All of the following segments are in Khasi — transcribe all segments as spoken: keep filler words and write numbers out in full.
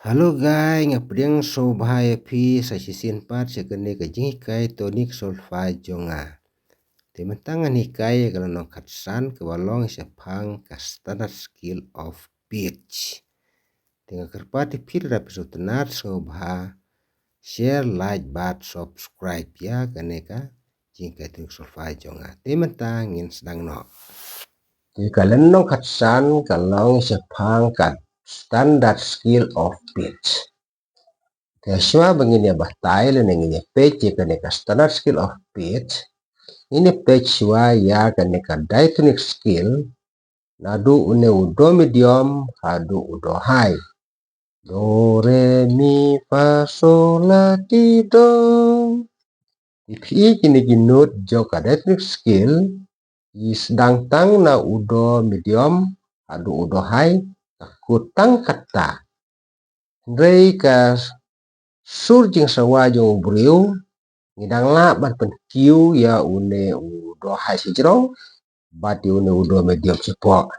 Hello guys, nga pdiang sngewbha ïa phi sa shisien pat sha kane ka jinghikai tonic solfa jong nga. Te mynta ngan hikai ïa ka lynnong khatsan kaba long shaphang ka standard scale of pitch. Te nga kyrpad ïa phi lada phi sngewtynnat sngewbha share, like bad subscribe ïa kane ka jinghikai tonic solfa jong nga. Te mynta ngin sdang noh. Te ka lynnong khatsan ka long shaphang ka standard scale of pitch. Te shuwa ba ngin ïa batai lane ngin ïa peit ïa kane ka standard scale of pitch, ngin ïa peit shuwa ïa kane ka diatonic scale, naduh une u do medium haduh u do high. Do, re, mi, fa, so, la, ti, do. Te phi i kine ki note jong ka diatonic scale ki sdang tang na u do medium haduh u do high, ka kut tang kata. Hynrei ka sur jingsawa jong u briew, ngi dang lah ban pynkiew ïa une u do high sha jrong bad ïa une u do medium shapoh.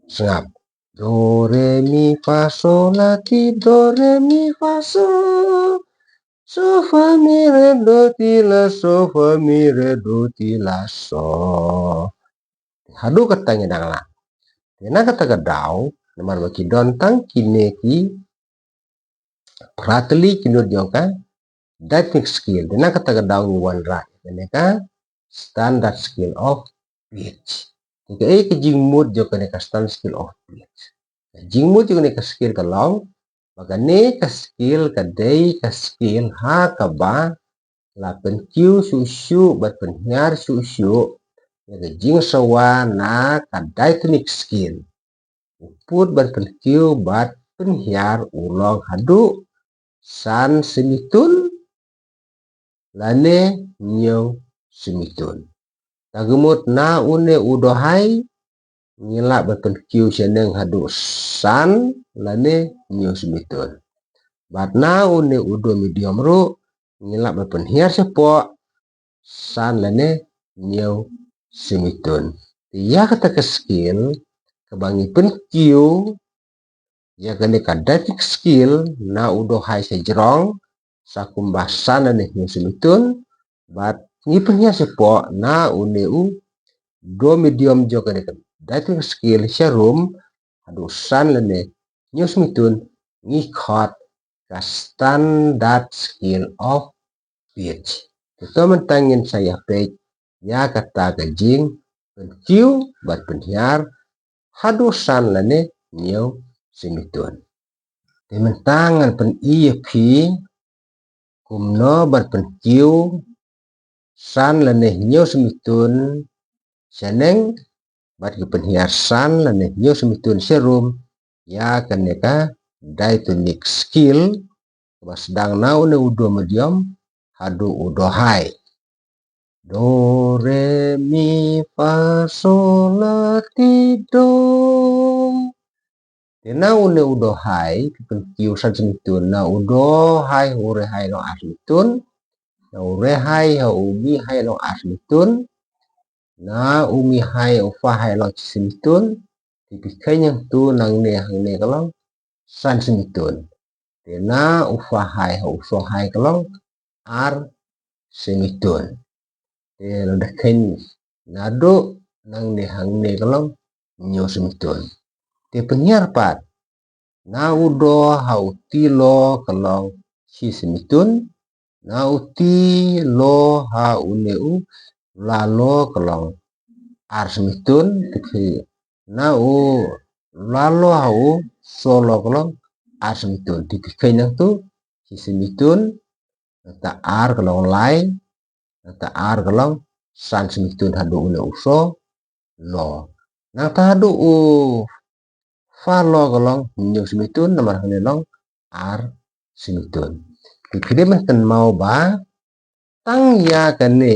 Sngap. Do, re, mi, fa, so, la, ti, do, re, mi, fa, so. So, fa, mi, re, do, ti, la, so, fa, mi, re, do, ti, la, so. Haduh kata ngi dang lah. Te na kata ka daw, namar ba ki don tang kine ki phra tylli ki note jong ka diatonic scale. Te na kata ka daw ngi wanrah ïa kane ka standard scale of pitch. Te kaei ka jingmut jong kane ka standard scale of pitch? Ka jingmut jong kane ka scale ka long ba kane ka scale ka dei ka scale ha kaba la pynkiew shuh shuh bad pynhiar shuh shuh ïa ka jingsawa na ka diatonic scale. U pud bad pynkiew bad pynhiar u long haduh san semitun lane hynñiew semitun. Ta ka mut na une u do high ngi lah ban pynkiew shaneng haduh san lane hynñiew semitun. Bad na une u do medium ruh ngi lah ban pynhiar shapoh san lane hynñiew semitun. Te ïa kata ka scale kaba ngi pynkiew ïa kane ka diatonic scale na u do high sha jrong sa kumba san lane hynñiew semitun, bad ngi pynhiar shapoh na une u do medium jong kane ka diatonic scale sharum haduh san lane hynñiew semitun, ngi khot ka standard scale of pitch. Te to mynta ngin sa ïa peit ïa kata ka jingpynkiew bad pynhiar haduh san lane hynñiew semitun. Te mynta ngan pyni ïa phi kumno ban pynkiew san lane hynñiew semitun shaneng bad ki pynhiar san lane hynñiew semitun sharum ïa kane ka diatonic scale kaba sdang na une u do medium haduh u do high. Do, re, mi, fa, so, la, ti, do. Te na une u do high ki pynkiew san semitun, na u do high ha u re high long ar semitun, na u re high ha u mi high long ar semitun, na u mi high u fa high long shi semitun. Te phi kheiñ hangtu nangne hangne ka long san semitun. Te na u fa high ha u so high ka long ar semitun. Te lada kheiñ naduh nangne hangne ka long hynñiew semitun. Te pynhiar pat na u do ha u ti lo ka long shi semitun, na u ti lo ha une u la lo ka long ar semitun. Te phi na u la lo ha u so lo ka long ar semitun. Te phi kheiñ nangtu shi semitun, nangta ar ka long lai, nangta ar ka long san semitun haduh une u so lo. Nangta haduh u fa lo ka long hynñiew semitun namar hangne long ar semitun. Te phi dei ban kynmaw ba tang ïa kane,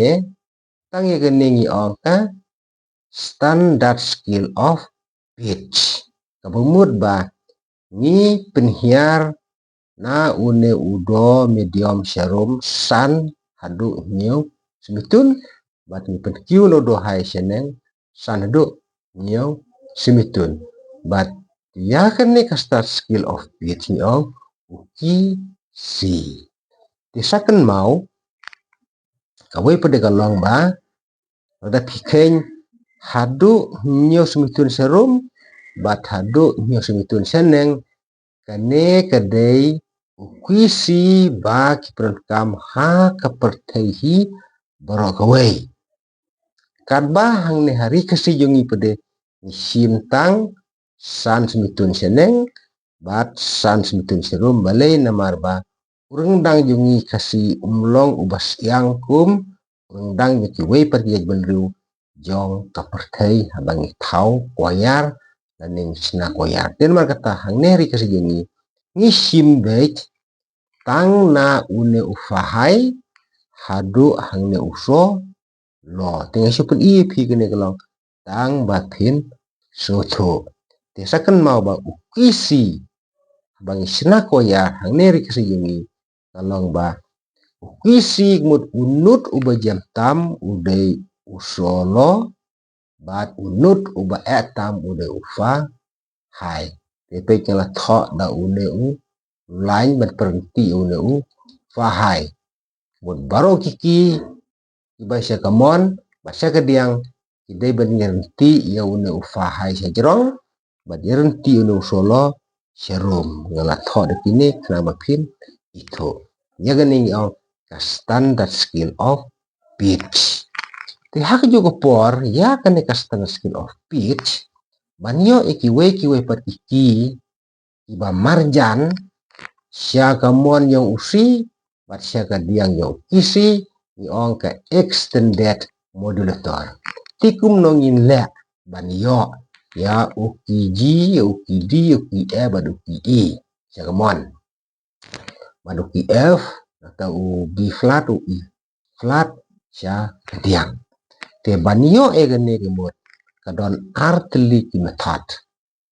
tang ïa kane ngi ong ka standard scale of pitch. Kaba mut ba ngi pynhiar na une u do medium sharum san haduh hynñiew semitun, bad ngi pynkiew na u do high shaneng san haduh hynñiew semitun. Bad Ïa kane ka start scale of pitch ngi ong u key C. Te sa kynmaw, kawei pat de ka long ba, lada phi kheiñ haduh hynñiew semiton sharum bad haduh hynñiew semiton shaneng, kane ka dei u key C ba ki pyndonkam ha ka pyrthei hi baroh kawei. Katba hangne ha Ri Khasi jong ngi pat de ngi shim tang san semiton shaneng bad san semiton sharum, balei? Namar ba u ryngdang jong ngi Khasi um long uba shyiang kum u ryngdang jong kiwei pat ki jaitbynriew jong ka pyrthei haba ngi thaw choir lane ngi shna choir. Te namar kata hangne Ri Khasi jong ngi, ngi shim beit tang na une u fa high haduh hangne u so low. Te nga shu pyni ïa phi kane ka long tang ba phin sngewthuh. Te sa kynmaw ba u key C ba ngi shna choir hangne Ri Khasi jong ngi ka long ba u key C ka mut u note uba jem tam u dei u so low, bad u note uba eh tam u dei u fa high. Te peit nga la thoh da une u line ban pynrynti une u fa high. Mut baroh ki key, kiba sha kamon bad sha kadiang, ki dei ban ïarynti ïa une u fa high sha jrong bad ïarynti une u so low sharum. Nga la thoh da kine khnang ba phin ithuh. Ïa kane ngi ong ka standard scale of pitch. Te ha kajuh ka por ïa kane ka standard scale of pitch, ban ïoh ïa kiwei kiwei pat ki key kiba marjan sha kamon jong u C bad sha kadiang jong u key C, ngi ong ka extended modulator. Te kumno ngin leh ban ïoh ïa u key G, ïa u key D, ïa u key E bad u key E sha kamon, bad u key F, nangta u B flat, u E flat sha kadiang. Te ban ïoh ïa kane ka mut ka don ar tylli ki method.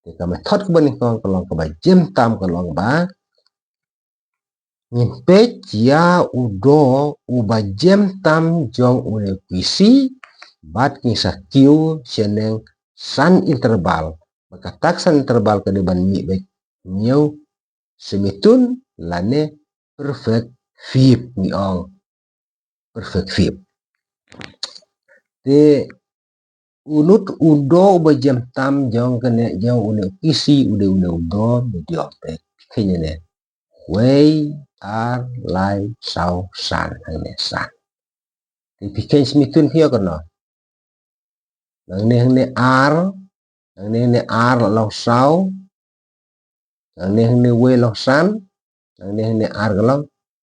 Te ka method kaba nyngkong ka long kaba jem tam ka long ba ngin peit ïa u do uba jem tam jong une u key C bad ngin sa kiew shaneng san interval. Bad kata ka san interval ka dei ban mih beit hynñiew semiton lane perfect fifth, ngi ong perfect fifth. Te u note u do uba jem tam jong kane, jong une u key C u dei une u do medium. Te phi kheiñ ne, wei, ar, lai, saw, san, hangne san. Te phi kheiñ semiton phi ïoh kumno? Nangne hangne ar, nangne hangne ar la long saw, nangne hangne wei long san, nangne hangne ar ka long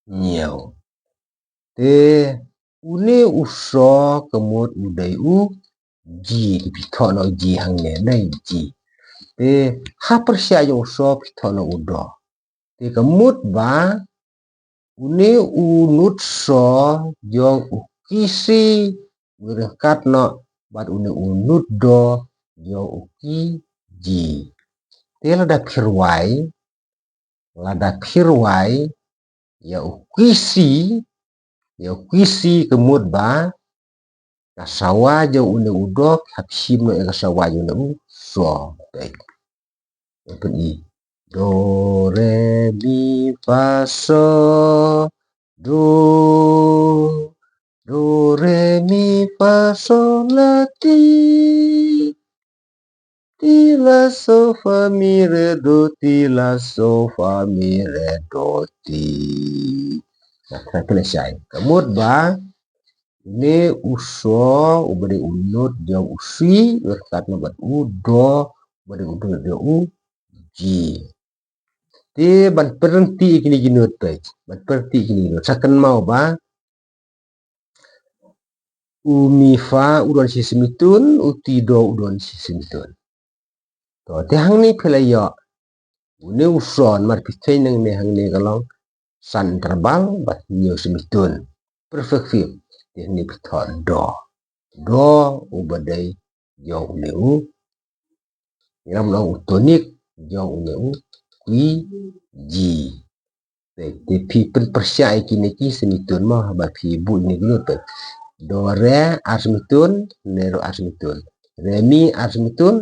hynñiew. Te une u so ka mut u dei u G, te phi thoh noh u G hangne, dei G. Te ha pyrshah jong u so phi thoh noh u do. Te ka mut ba une u note so jong u key C u ryngkat noh bad une u note do jong u key G. Te lada phi rwai, lada phi rwai ïa u key C, ïa u key C ka mut ba ka sawa jong une u do ka hap shim noh ïa ka sawa jong une u so. Te pyn-i, do, re, mi, fa, so, do, do, re, mi, fa, so, la, ti. Ti, la, so, fa, mi, re, do, ti, la, so, fa, mi, re, do, ti. Nah, kita kena shai. Ka mut ba une u so uba dei u note jong u C u ryngkat noh bad u do uba dei u note jong u G. Te ban pynrynti ïa kine ki note peit, ban pynrynti ïa kine ki note. Sa kynmaw ba u mi fa u don shi semiton, u ti do u don shi semiton. To, te hangne phi la ïoh une u so, namar phi kheiñ nangne hangne ka long san interval bad hynñiew semiton. Perfect fifth. Te hangne phi thoh do. Do uba dei jong une u, ngi ong u tonic jong une u key G. Te, te phi pynpyrshah ïa kine ki semiton mo, haba phi buh ïa kine ki note. Do, re, ar semiton, une ruh ar semiton. Re, mi, ar semiton,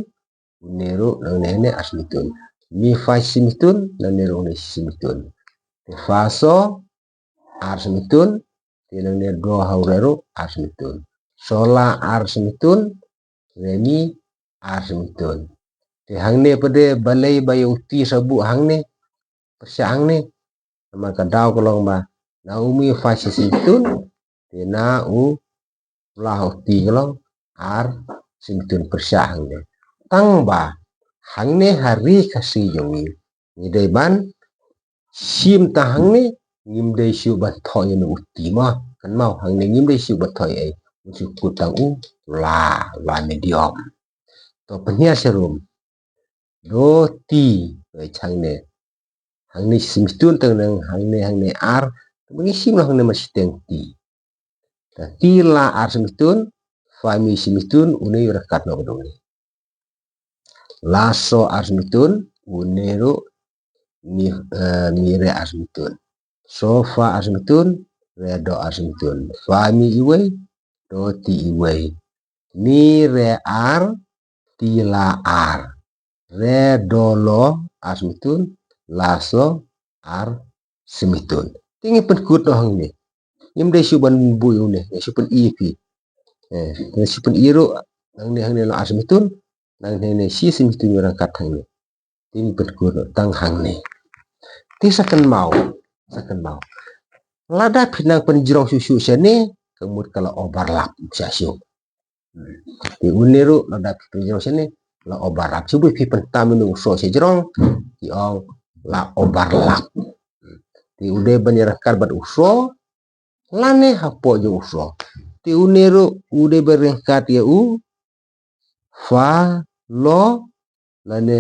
une ruh, nangne hangne ar semiton. Mi fa shi symmetone, nangne ruh une shi symmetone. Te fa so, ar symmetone, te nangne do ha u re ruh, ar symmetone. So la ar symmetone, re mi ar symmetone. Te hangne pat de balei ba ïa u ti sa buh hangne, pyrshah hangne. Namar ka daw ka long ba na u mi fa shi symmetone, te na u la u ti ka long ar symmetone, pyrshah hangne. Tang ba hangne ha ri Khasi jong ngi, ngi dei ban shim tang hangne, ngim dei shuh ban thoh ïa une u ti mo. Kynmaw hangne ngim dei shuh ban thoh ei, ngi shu kut tang u la, la medium. To pynhiar sharum. Do ti, eh, hangne. Hangne shi symmetone tang nang hangne, hangne ar. Te ngi shim noh hangne ma shiteng ti. Te ti la ar symmetone, fa mi symmetone, une u ryngkat noh ka dong ne. La so ar symmetone, une ruh mi, eh, mi re ar symmetone. So fa ar symmetone, re do ar symmetone. Fa mi iwei, do ti iwei. Mi re ar, ti la ar. Re do lo ar symmetone, la so ar symmetone. Te ngi pynkut noh hangne. Ngim dei shuh ban buh ïa une, ngi shu pyni ïa phi. Eh, ngi shu pyni ruh, hangne hangne la ar symmetone, hangne hangne shi symmetone, ïa ryngkat hangne. Te ngi pynkut noh tang hangne. Te sa kynmaw, sa kynmaw. Lada phi nang pynjrong shuh shuh shane, ka mut ka la overlap shuh shuh. Te une ruh lada phi pynjrong shane, la overlap. Shu buh phi pyntam une u so shajrong, ki ong la overlap. Te u dei ban ïa ryngkat bad u so, lane hapoh jong u so. Te une ruh u dei ban ryngkat ïa u fa lo, lane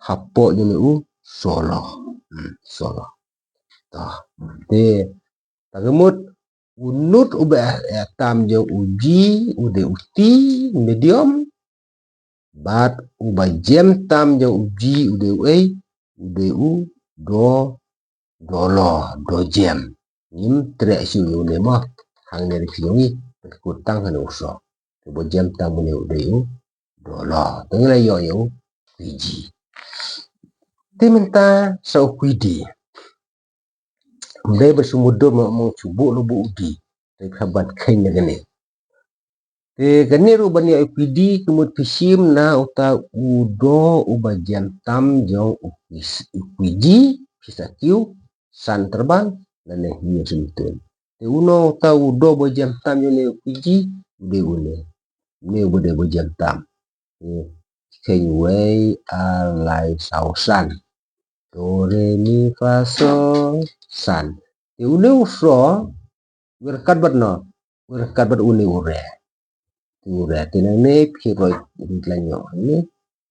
hapoh jong une u so lo. Hmm, so lo. To. Te ta ka mut u nud uba eh, eh, tam jong u ji, u dei u ti medium. Bad uba jem tam jong u ji, u dei u ei, u dei u do, do lo, do jem. Ngim treh shuh ïa une mo. Hangne ruh ki jong ngi pynkut tang hangne u so. Te uba jem tam une u dei u do lo. Te ngi la ïoh ïa u kwiji. Te mynta sa u kwidi. Ym dei ba shu mudui mo, mo shu buh lo buh u di. Te ka ban kheiñ na kane. Te kane ruh ban ïa u kwidi, ka mut phi shim na uta u do uba jem tam jong u kwis-, u kwiji, phi sa kiew san terbang, lane hi symmetone. Te uno uta u do uba jem tam jong une u kwiji, u dei une. Une uba dei uba jem tam. Te kheiñ wei ar lai saw san. Do, re, mi, fa, so, san. Te une u so, u ryngkat bad no, u ryngkat bad une u re. Te u re, te nangne phi roi rit lane,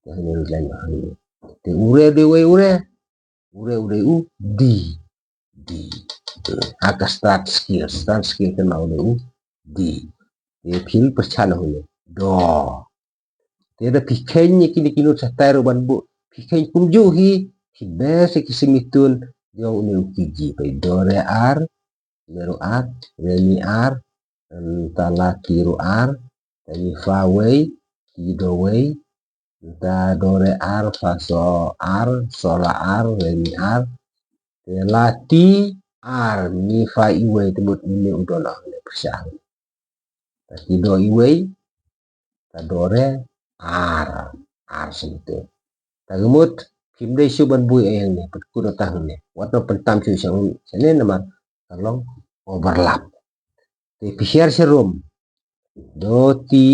te hangne rit lane. Te u re u dei uei u re, u re u dei u di, di. Ha ka start scale, start scale kane u dei u di. Te phin pyrshah noh une, do. Te da phi kheiñ ïa kine ki nud shatai ruh ban buh. Phi kheiñ kumjuh hi, phi beh sa ki symmetone jong une u kwiji. Peit do re ar, re ruh ar, re mi ar, em, ta la ti ruh ar, ta mi fa wei, ti do wei, ta do re ar, fa so ar, so la ar, re mi ar. Te la ti ar, mi fa iwei, te mut une u do noh, une pyrshah. Ta ti do iwei, ta do re ar, ar symmetone. Ta ka mut, phim dei shuh ban buh ei hangne, pynkut noh tang hangne. Wat noh pyntam shuh shane namar ka long overlap. Te phi hiar sharum. Do ti,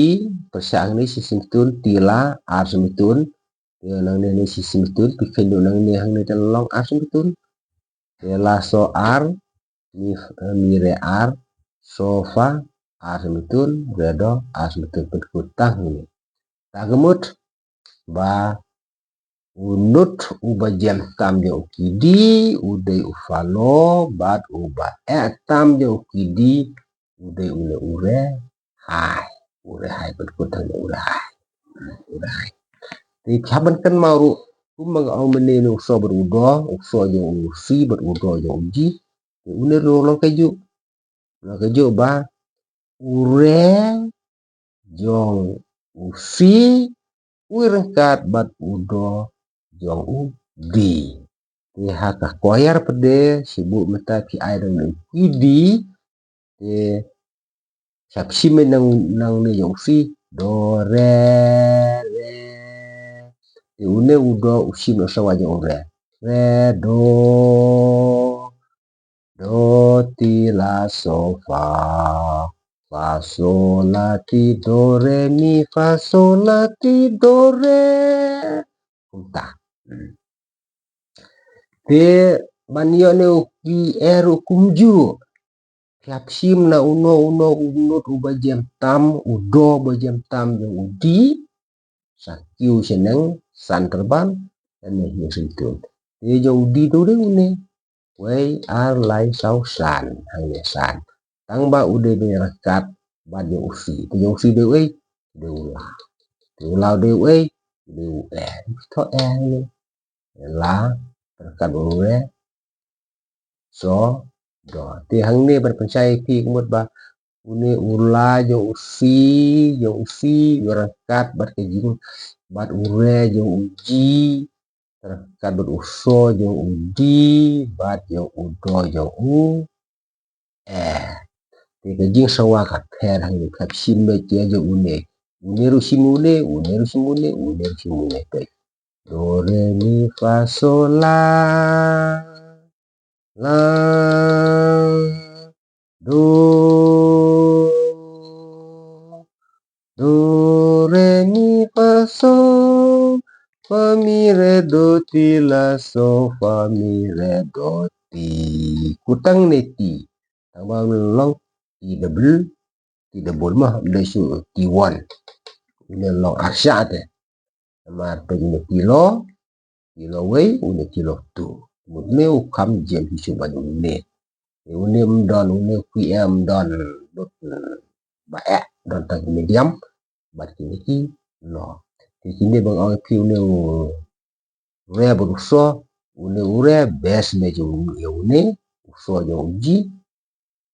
pyrshah hangne shi symmetone, ti la ar symmetone. Te nangne ne shi symmetone, phi kheiñ noh nangne hangne te long ar symmetone. Te la so ar, mi, eh, mi re ar, so fa ar symmetone, re do ar symmetone, pynkut tang hangne. Ta ka mut ba u nud uba jem tam jong u kwidi u dei u fa lo, bad uba eh tam jong u kwidi u dei une u re hai. U re hai, pynkut tang une u re hai. U re hai. Te phi hap ban kynmaw ruh, kumba nga ong mynne, une u so bad u do, u so jong u si bad u do jong u ji. Te une ruh long kajuh. Long kajuh ba u re jong u si u ryngkat bad u do jong u D. Te ha ka choir pat de, shibun mynta phi ai dang ne u key D. Te sa phi shim nang, nang ne jong u C. Do, re, re. Te une u do u shim na sawa jong u re. Re, do. Do, ti, la, so, fa. Fa, so, la, ti, do, re, mi, fa, so, la, ti, do, re. Kumta. Hmm. Te ban ïoh ne u key E ruh kumjuh. Phi hap shim na uno uno u note uba jem tam, u do ba jem tam jong u D. Sa kiew shaneng san terbang, lane hynñiew syntun. Te jong u D te u dei une. Wei, ar, lai, saw, san. Hangne san. Tang ba u dei ba ïaryngkat bad jong u C. Te jong u C dei uei? Dei u la. Te u la u dei uei? Dei u E. Thoh E hangne. La, ryngkat bad u re, so, do. Te hangne ban pynshai ïa phi ka mut ba une u la jong u C jong u C u ryngkat bad ka jing, bad u re jong u G, ryngkat bad u so jong u D, bad jong u do jong u E. Te ka jingsawa ka pher hangne, ka shim beit ïa jong une. Une ruh shim une, une ruh shim une, une ruh shim une. Te do, re, mi, fa, so, la. La, do, do, re, mi, fa, so, fa, mi, re, do, ti, la, so, fa, mi, re, do, ti. Kutang ne ti. Tang ba long ti double, ti double mah, ym dei shu ti one. Une long arshah te. Namar te une ti lo, ti lo wei, une ti lo tu. Mut ne u kham jem hi shu ban une. Une ym don, une key E ym don, lut ba eh, don tang medium, bad kine ki lo. Te kine ba nga ong ïa phi une u re bad u so, une u re best beit ïa une, u so jong u G,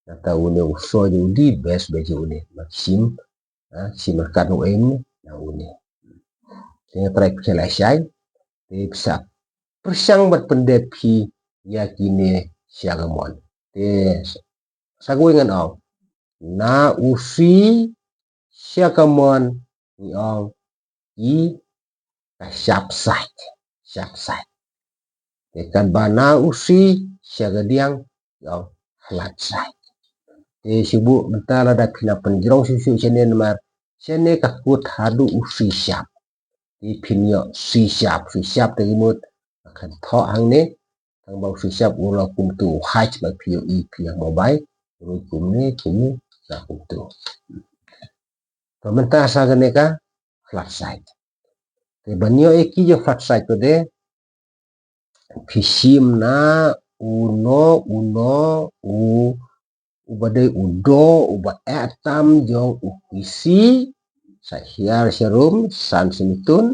nangta une u so jong u D best beit ïa une. Ba ki shim, ha, ki shim ryngkat na u M na une. Te nga trai pynshai lashai, te phi sa pyrshang bad pyndep phi ïa kine sha ka mon. Te sa kawei ngan ong, na u C sha ka mon ngi ong i ka sharp side, sharp side. Te katba na u C sha ka diang ngi ong flat side. Te shibun mynta lada phi la pynjrong shuh shuh shane namar shane ka kut haduh u C sharp. Te phin ïoh C sharp, C sharp te ki mut ka khan thoh hangne, tang ba u C sharp u la kumtu u H ba phi ïohi phi ha mobile, ruh kumne kumne la kumtu. To mynta sa kane ka flat side. Te ban ïoh ïa ki jong flat side pat de, phi shim na uno uno u, uba dei u do uba eh tam jong u key C, sa hiar sharum san symitun,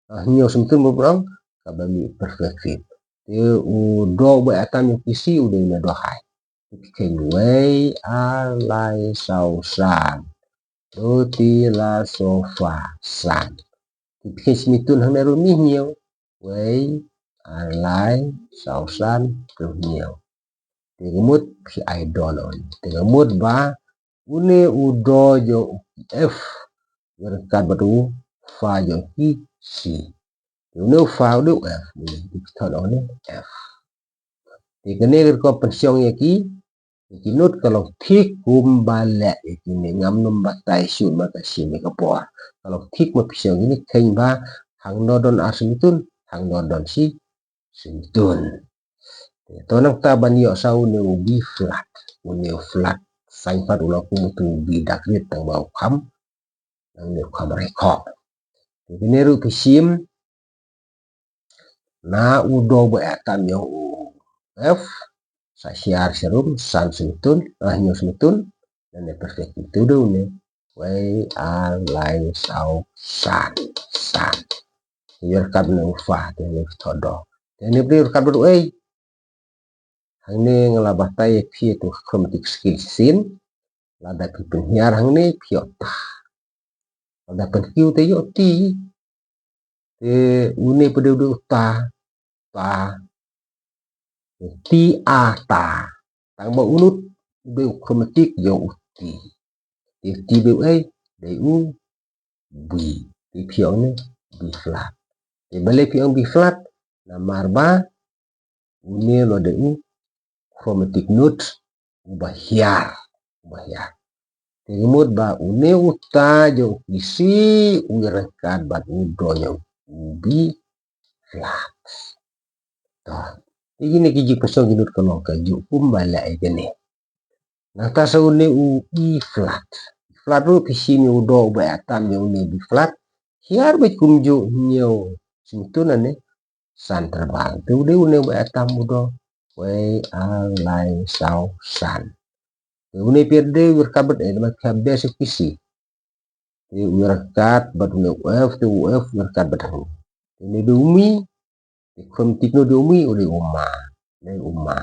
ah, hynñiew symitun ba bun ong kaba mih perfect fifth. Te u do uba eh tam jong u key C u dei une do high. Te phi kheiñ wei, ar, lai, saw, san. Do, ti, la, so, fa, san. Te phi kheiñ symitun hangne ruh mih hynñiew. Wei, ar, lai, saw, san, hynñiew. Te ka mut phi ai do na une. Te ka mut ba une u do jong u key F u ryngkat bad u fa jong u key C. Te une u fa u dei u F, une u dei u F. Te kane ka rukom pynshong ïa ki, ïa ki note ka long thik kumba leh ïa kine, ngam nym batai shuh namar ka shim ïa ka por. Ka long thik ma phi shong ïa kine, kheiñ ba hangno don ar symitun, hangno don shi symitun. Te to nangta ban ïoh sa une u B flat, une u flat. Saiñ pat u long kum utu u B dak rit tang ba u kham, nangne u kham roi khoh. Te kine ruh phi shim na u do ba eh tam jong u F, sa hiar sharum san symitun, ah, hynñiew symitun, nangne perfect fifth u dei une. Wei, ar, lai, saw, san, san. Te ïa ryngkat bad u fa, te une u thoh do. Te une u ryngkat bad u A. Hangne nga la batai ïa phi ïa utu ka chromatic scale shisien. Lada phi pynhiar hangne phi ïoh ta. Lada pynkiew te ïoh ti. Te une pat u dei u ta, ta. Te ti a ta. Tang ba une u dei u chromatic jong u ti. Te ti dei u ei, dei u B. Te phi ong ne B flat. Te balei phi ong B flat? Namar ba une u dei u chromatic note uba hiar, uba hiar. Te ka mut ba une u ta jong u Kisi u ïaryngkat bad u do jong u B flat. To. Te kine ki jingpynshong ki note ka long kajuh kumba leh ïa kane. Nangta sa une u E flat. E flat ruh phi shim ïa u do uba ïa tam jong une u B flat. Hiar beit kumjuh hynñiew sngewtun ne san terbal. Te u dei une uba ïa tam u do. Wei ar lai saw san. Te une phi dei u ïaryngkat bad ei, namar phi hap beh sha u Kisi. Te u ïaryngkat bad une u F, te u F u ïaryngkat bad hangne. Te une dei u mi, te chromatic note dei u mi, u dei u ma. Dei u ma.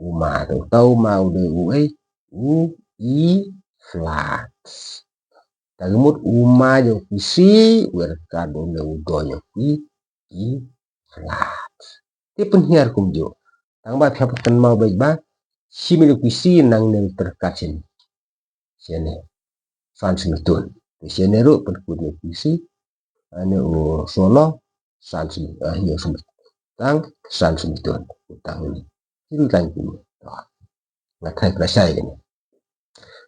U ma, te uta u ma u dei u ei, u E flat. Te ka mut u ma jong u Kisi u ïaryngkat bad une u do jong u Kisi, E flat. Te pynhiar kumjuh. Tang ba phi hap kynmaw beit ba shim ïa u Kisi nangne u tyrkat shane. Shane. San sngewtun. Te shane ruh pynkut ïa u Kisi. Ane u solo san sngewtun. Ah, ïa sngewtun. Tang san sngewtun. Tang une. Sngewtun tang une. To. Nga thrai pynshai kane.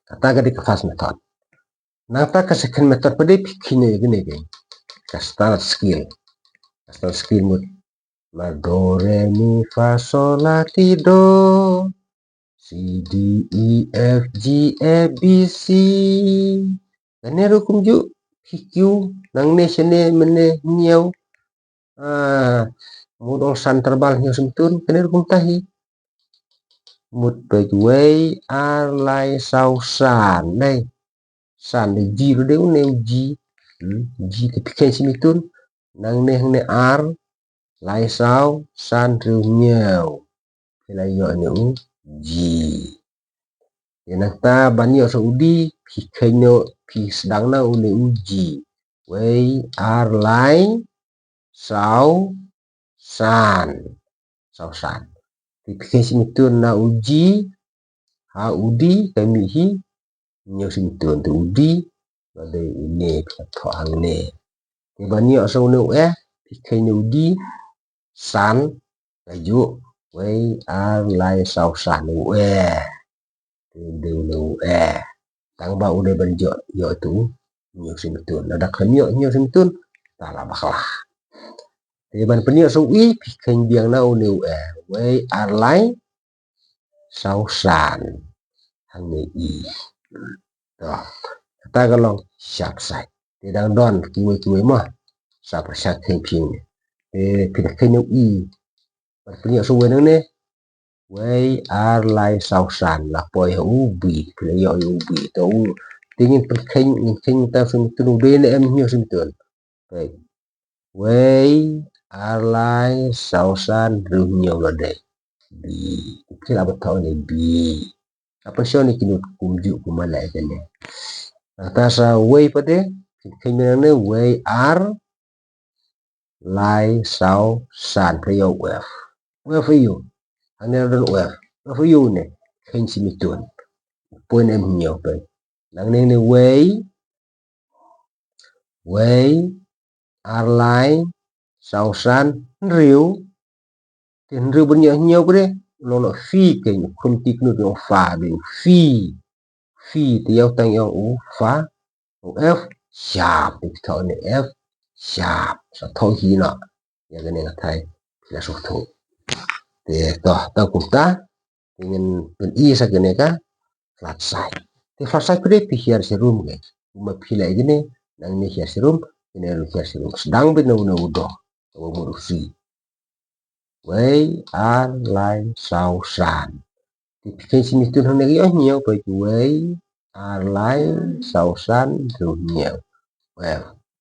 Kata ka dei ka first method. Nangta ka second method pat dei phi kheiñ ïa kane, ka standard scale. Ka standard scale mut ma do re mi fa sol la ti do, C D E F G A B C. Kane ruh kumjuh, phi kiew nangne shane mynne hynñiew. Ah, mut ong san terbal hynñiew sngewtun, kane ruh kumta hi. Mut peit wei ar lai saw san, dei. San dei G ruh dei une u G. Hmm, G te phi kheiñ sngewtun. Nangne hangne ar lai saw san hynriew hynñiew. Phi la ïoh une u G. Te nangta ban ïoh sa u D, phi kheiñ noh, phi sdang na une u G. Wei ar lai saw san. Saw san. Te phi kheiñ sngewtun na u G ha u D, ka mih hi hynñiew sngewtun, te u D ba dei une phi la thoh hangne. Te ban ïoh sa une u E, phi kheiñ na u D, san, kajuh, wei ar lai saw san, u E. Te dei une u E. Tang ba u dei ban ïoh, ïoh tu hynñiew sngewtun. Lada khlem ïoh hynñiew sngewtun, ta la bakla. Te ban pynïoh sa u E, phi kheiñ biang na une u E. Wei ar lai saw san. Hangne E. To. Kata ka long sharp side. Te dang don kiwei kiwei mo. Sa pyrshah kheiñ phi ne. Te phi da kheiñ na u E. Ban pynïoh sa uwei nangne. Wei ar lai saw san, la poi ha u B, phi la ïoh ïa u B. To u, te ngin pynkheiñ, ngin kheiñ tang sngewtun u dei ne em hynñiew sngewtun. Peit. Wei ar lai saw san hynriew hynñiew la dei B. Phi la bthah ne B. Ka pynshong ne ki note kumjuh kumba leh kane. Nangta sa wei pat de, kheiñ mynne wei ar lai saw san, phi ïoh u F. U F ïoh. Hangne don u F. U F ïoh ne. Kheiñ sngewtun. Point em hynñiew peit. Nangne ne wei. Wei. Ar lai. Saw san. Hynriew. Te hynriew ban ïoh hynñiew pat de. Long noh phi kheiñ. Khum ti knud ïoh fa de. Phi. Phi te ïoh tang ïoh u fa. U F sharp. Te phi thoh ne F sharp. Sa thoh hi noh. Ïa kane nga thrai phi la sngewthuh. Te to, tang kumta. Te ngin pyni sa kane ka flat side. Te flat side pat de phi hiar sharum ke. Kumba phi leh kane, nangne hiar sharum, kane ruh hiar sharum. Sdang beit na une u doh. Kaba mut u C. Wei, ar, lai, saw, san. Te phi kheiñ sngewtun hangne ka ïoh hynñiew, peit wei, ar, lai, saw, san, hynriew, hynñiew. Wei.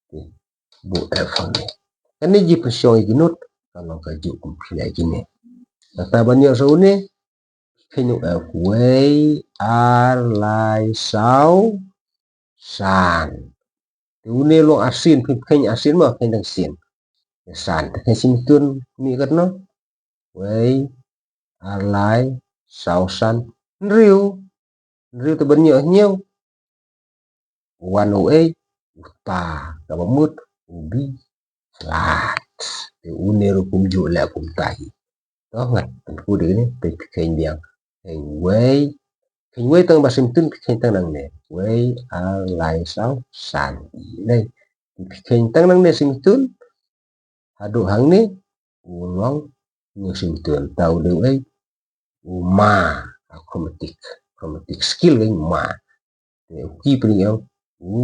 Te buh F hangne. Kane jingpynshong ïa ki note ka long kajuh kum phi leh kine. Kata ban ïoh sa une, kheiñ u F, wei, ar, lai, saw, san. Te une long arsien, phi kheiñ arsien mo, kheiñ dang sien. San te kheiñ shi myntun mih katno? Wei, ar lai, saw san, hynriew. Hynriew te ban ïoh hynñiew. Wan u A, uta, kaba mut u B flat. Te une ruh kumjuh leh kumta hi. To ngat pynku dei ne, te phi kheiñ biang. Kheiñ wei, kheiñ wei tang ba shi myntun, phi kheiñ tang nangne. Wei, ar lai, saw san. Nei, phi kheiñ tang nangne shi myntun. Haduh hangne u long hynñiew shi myntun. Ta u dei u ei? U ma. A chromatic, chromatic scale ka ma. Te u key pynïoh u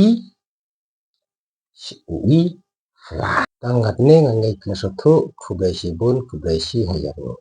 E, u E flat. Tang katne nga ngeit phi la sngewthuh. Khublei shibun, khublei shi hajar nguh.